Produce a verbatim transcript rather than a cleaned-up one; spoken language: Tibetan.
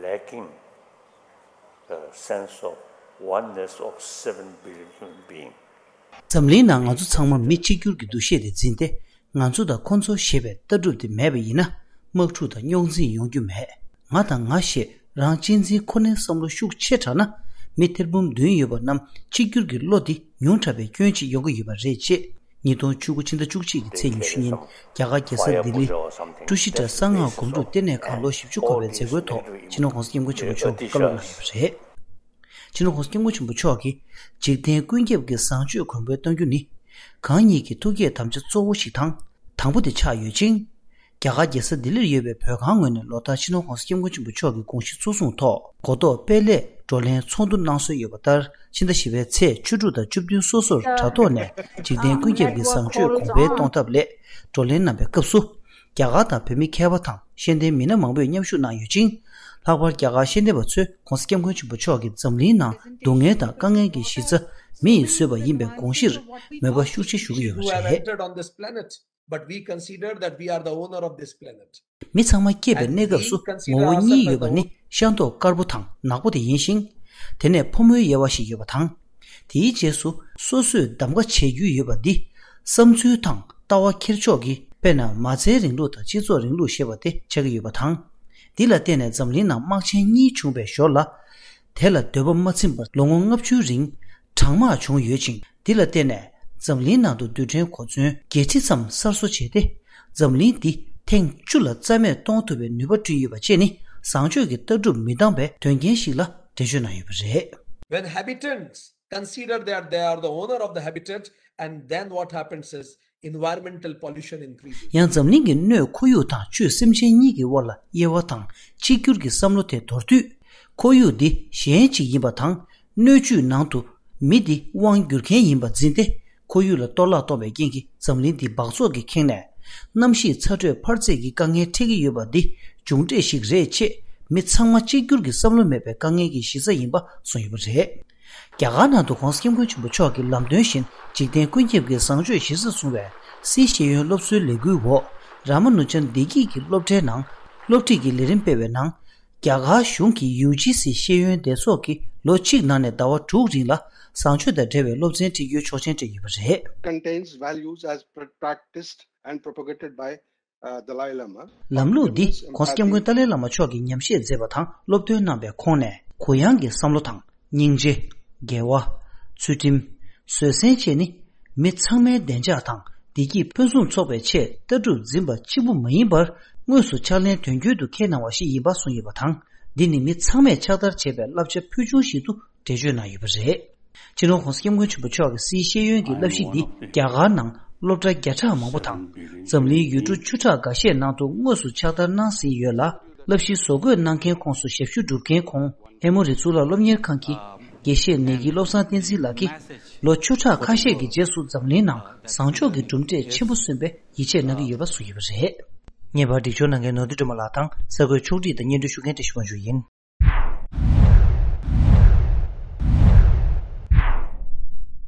lacking a sense of oneness of seven billion human beings. འཛམ་གླིང་ནང་ང་ཚོ་ཚང་མ་མི་གཅིག་གྱུར་གྱི་འདུ་ཤེས་དེ་འཛིན་ཏེ། ང་ཚོ་དང་ཁོ་ཚོ་ཞེས་པའི་ལྟ་གྲུབ་དེ་མེད་པ་ཡིན་ན། དམག་འཁྲུག་དང་རྙོག་འཛིང་ཡོང་རྒྱུ་མེད། ང་དང་ང་ཞེས་རང་གཅེས་འཛིན་ཁོ་ནའི་བསམ་བློ་ཤུགས་ཆེ་དྲགས་ན། མི་ཐེར་འབུམ་བདུན་ཡོད་པ་རྣམས་གཅིག་གྱུར་གྱི་བློ་འདི་ཉུང་དྲགས་པའི་སྐྱོན་ཅིག་ཡོང་གི་ཡོད་པ་རེད་ཅེས། ཉིས་སྟོང་བཅུ་དགུ་ཕྱི་ཟླ་བཅུ་གཅིག་གི་ཚེས་ཉི་ཤུ་ཉིན། རྒྱ་གར་རྒྱལ་ས་ལྡི་ལི་ཀྲུ་ཤི་ཏྲ་གསང་སྔགས་སྒོམ་སྒྲུབ་ལྟེ་གནས་ཁང་ལོ་བཞི་བཅུ་འཁོར་བའི་མཛད་སྒོའི་ཐོག་སྤྱི་ནོར་༸གོང་ས་༸སྐྱབས་མགོན་ཆེན་པོ་མཆོག་གིས་བཀའ་སློབ་གནང་ཡོད་པ་རེད། སྤྱི་ནོར་༸གོང་ས་༸སྐྱབས་མགོན་ཆེན་པོ་མཆོག་གིས་འཇིག་རྟེན་ཀུན་ཁྱབ་ཀྱི་བཟང་སྤྱོད་གོང་འཕེལ་གཏོང་རྒྱུ་ནི། གང་ཉིད་ཀྱི་ཐུགས་བསྐྱེད་དམ་བཅའ་གཙོ་བོ་ཞིག་དང་། དང་པོ་དེ་ཆགས་ཡོད་ཅིང་། རྒྱ་གར་རྒྱལ་ས་ལྡི་ལིར་ཡོད་པའི་བོད་ཁང་ངོས་ནས་ལོ་ལྟར་སྤྱི་ནོར་༸གོང་ས་༸སྐྱབས་མགོན་ཆེན་པོ་མཆོག་གི་དགོངས་གཞི་གཙོ་བཟུང་ཐོག་གོ་རྟོགས་སྤེལ་སླད་བགྲོ་གླེང་ཚོགས་འདུ་གནང་སྲོལ་ཡོད་པ་ལྟར། ཕྱི་ཟླ་བཞི་པའི་ཚེས་བཅུ་དྲུག་དང་བཅུ་བདུན་སོ་སོར་དྲ་ཐོག་ནས་འཇིག་རྟེན་ཀུན་ཁྱབ་ཀྱི་བཟང་སྤྱོད་གོང་འཕེལ་གཏོང་ཐབས་སླད་བགྲོ་གླེང་གནང་པའི་སྐབས་སུ། རྒྱ་གར་དང་བོད་མི་མཁས་པ་དང་ཤེས་ལྡན་མི་སྣ་མང་པོས་མཉམ་ཞུགས་གནང་ཡོད་ཅིང་། ལྷག་པར་རྒྱ་གར་ཤེས་ལྡན་པ་ཚོས་༸གོང་ས་༸སྐྱབས་མགོན་ཆེན་པོ་མཆོག་གིས་འཛམ་གླིང་ནང་སྡུག་བསྔལ་དང་དཀའ་ངལ་གྱི་གཞི་རྩ་མི་ཡིས་བཟོས་པ་ཡིན་པའི་དགོངས་གཞིར་མོས་པ་ཤུགས་ཆེ་ཞུ་གི་ཡོད་པ་རེད། But we consider that we are the owner of this planet. མི་ཚང་མ་སྐྱེས་པའི་གནས་སྐབས་སུ་ངོ་བོ་གཉིས་ཡོད་པ་ནི་ཤ་མདོག་དཀར་པོ་དང་ནག་པོ་དེ་ཡིན་ཞིང་། དེ་ནས་ཕོ་མོའི་དབྱེ་བ་ཞིག་ཡོད་པ་དང་། དེའི་རྗེས་སུ་སོ་སོས་གདམ་ག་བྱེད་རྒྱུ་ཡོད་པ་འདི། བསམ་ཚུལ་དང་ལྟ་བ་འཁྱེར་ཕྱོགས་ཀྱི་དཔེར་ན་མ་རྩའི་རིང་ལུགས་དང་སྤྱི་ཚོགས་རིང་ལུགས་ཞེས་པ་དེ་ཆགས་ཀྱི་ཡོད་པ་དང་། འདི་ལ་བརྟེན་ནས་འཛམ་གླིང་ནང་དམག་ཆེན་གཉིས་བྱུང་བའི་ཞོར་ལ། དེ་ལ་འདོད་པ་མ་ཚིམ་པར་ལོ་ངོ་ལྔ་བཅུའི་རིང་གྲང་དམག་བྱུང་ཡོད་ཅིང་། འདི་ལ་བརྟེན་ནས་འཛམ་གླིང་ནང་དུ་རྡུལ་ཕྲན་གོ་མཚོན་བརྒྱད་ཁྲི་ཙམ་གསར་བཟོ་བྱས་ཏེ། འཛམ་གླིང་འདི་ཐེངས་བཅུ་ལ་རྩ་མེད་གཏོང་ཐུབ་པའི་ནུས་པ་བསྐྲུན་ཡོད་པ་བཅས་ནི་བཟང་སྤྱོད་ཀྱི་ལྟ་གྲུབ་མི་འདང་པའི་དོན་རྐྱེན་ཞིག་ལ་འགྲེལ་བརྗོད་གནང་ཡོད་པ་རེད། When habitants consider that they are the owner of the habitat, and then what happens is environmental pollution increases. ཡང་འཛམ་གླིང་གི་སྣོད་ཁོར་ཡུག་དང་ཆོས་སེམས་ཅན་གཉིས་ཀྱི་དབར་ལ་དབྱེ་བ་དང་གཅིག་གྱུར་གྱི་བསམ་བློ་དེ་དོར་དུས། ཁོར་ཡུག་འདི་གཞན་གཅིག་ཡིན་པ་དང་། སྣོད་བཅུད་ནང་དུ་མི་འདི་དབང་སྒྱུར་མཁན་ཡིན་པ་འཛིན་ཏེ། ཁོར་ཡུག་ལ་གཏོར་བརླག་གཏོང་བའི་རྐྱེན་གྱིས་འཛམ་གླིང་འདི་འབག་བཙོག་གིས་ཁེངས་ནས། གནམ་གཤིས་ཚ་དྲོད་འཕར་ཚད་ཀྱི་དཀའ་ངལ་འཕྲད་ཀྱི་ཡོད་པ་འདི་མཇུག་འབྲས་ཤིག་རེད་ཅེས། མི་ཚང་མ་གཅིག་གྱུར་གྱི་བསམ་བློ་མེད་པའི་དཀའ་ངལ་གྱི་གཞི་རྩ་ཡིན་པ་གསུངས་ཡོད་པ་རེད། རྒྱ་གར་ནང་དུ་༸གོང་ས་༸སྐྱབས་མགོན་ཆེན་པོ་མཆོག་གི་ལམ་སྟོན་བཞིན་འཇིག་རྟེན་ཀུན་ཁྱབ་ཀྱི་བཟང་སྤྱོད་གཞི་རྩར་བཟུང་བའི་སིའི་ཤེས་ཡོན་སློབ་གསོའི་ལས་འགུལ་འོག་རཱ་མ་ནུ་ཅན་བདེ་སྐྱིད་ཀྱི་སློབ་གྲྭའི་ནང་སློབ་ཁྲིད་ཀྱི་ལས་རིམ་སྤེལ་བའི་ནང་། རྒྱ་གར་གཞུང་གི་ཡུ་ཇི་སི་ཤེས་ཡོན་སྡེ་ཚོགས་ཀྱིས་ལོ་གཅིག་ནང་ནས་ཟླ་བ་དྲུག་རིང་ལ་བཟང་སྤྱོད་དང་འབྲེལ་བའི་སློབ་ཚན་ཁྲིད་རྒྱུའི་ཆོག་མཆན་སྤྲད་ཡོད་པ་རེད། Contains values as pra- practiced and propagated by uh, Dalai Lama. ལམ་ལུགས་འདི་༸གོང་ས་༸སྐྱབས་མགོན་ཏཱ་ལའི་བླ་མ་མཆོག་གིས་ཉམས་བཞེས་མཛད་པ་དང་སློབ་སྟོན་གནང་པའི་ཁོངས་ནས་གུ་ཡངས་ཀྱི་བསམ་བློ་དང་། སྙིང་རྗེ། དགེ་བ། ཚུལ་ཁྲིམས། བཟོད་བསྲན་བཅས་ནི་མི་ཚང་མའི་བདེ་འཇགས་དང་བདེ་སྐྱིད་ཕུན་སུམ་ཚོགས་པའི་ཆེད་ལྟ་གྲུབ་འཛིན་པ་གཅིག་པུ་མ་ཡིན་པར་དངོས་སུ་ཕྱག་ལེན་དོན་འཁྱོལ་དུ་འཁྱེར་གནང་བ་ཞིག་ཡིན་པ་གསུངས་ཡོད་པ་དང་། འདི་ནི་མི་ཚང་མས་ཕྱག་བསྟར་བྱེད་པའི་བསླབ་བྱ་ཕུལ་བྱུང་ཞིག་ཏུ་འགྲེལ་བརྗོད་གནང་ཡོད་པ་རེད། སྤྱི་ནོར་༸གོང་ས་༸སྐྱབས་མགོན་ཆེན་པོ་མཆོག་གི་སིའི་ཤེས་ཡོན་གྱི་བསླབ་གཞི་འདི་རྒྱ་གར་ནང་སློབ་གྲྭ་བརྒྱ་ཕྲག་མང་པོ་དང་། འཛམ་གླིང་ཡུལ་གྲུ་བཅུ་ཕྲག་འགའ་ཤས་ནང་དུ་དངོས་སུ་ཕྱག་བསྟར་གནང་ཟིན་ཡོད་ལ། བསླབ་གཞི་བཟོ་འགོད་གནང་མཁན་ཁོངས་སུ་ཞབས་ཞུ་སྒྲུབ་མཁན་ཁོང་ཨེ་མོ་རི་གཙུག་ལག་སློབ་གཉེར་ཁང་གི་དགེ་བཤེས་ནེ་གི་བློ་བཟང་བསྟན་འཛིན་ལགས་ཀྱིས་ལོ་བཅུ་ཕྲག་ཁ་ཤས་ཀྱི་རྗེས་སུ་འཛམ་གླིང་ནང་བཟང་ཕྱོགས་ཀྱི་གྲུབ་འབྲས་ཆེན་པོ་སོན་པའི་ཡིད་ཆེས་གནང་གི་ཡོད་པ་གསུངས་ཡོད་པ་རེད། ངེས་པར་འགྲིག་སྦྱོར་གནང་མཁན་ནོར་འདི་སྒྲོལ་མ་ལགས་དང་གསར་འགོད་ཕྱོགས་སྒྲིག་དང་སྙན་སྒྲོན་ཞུ་མཁན་བཀྲ་ཤིས་དབང་ཕྱུག་ཡིན།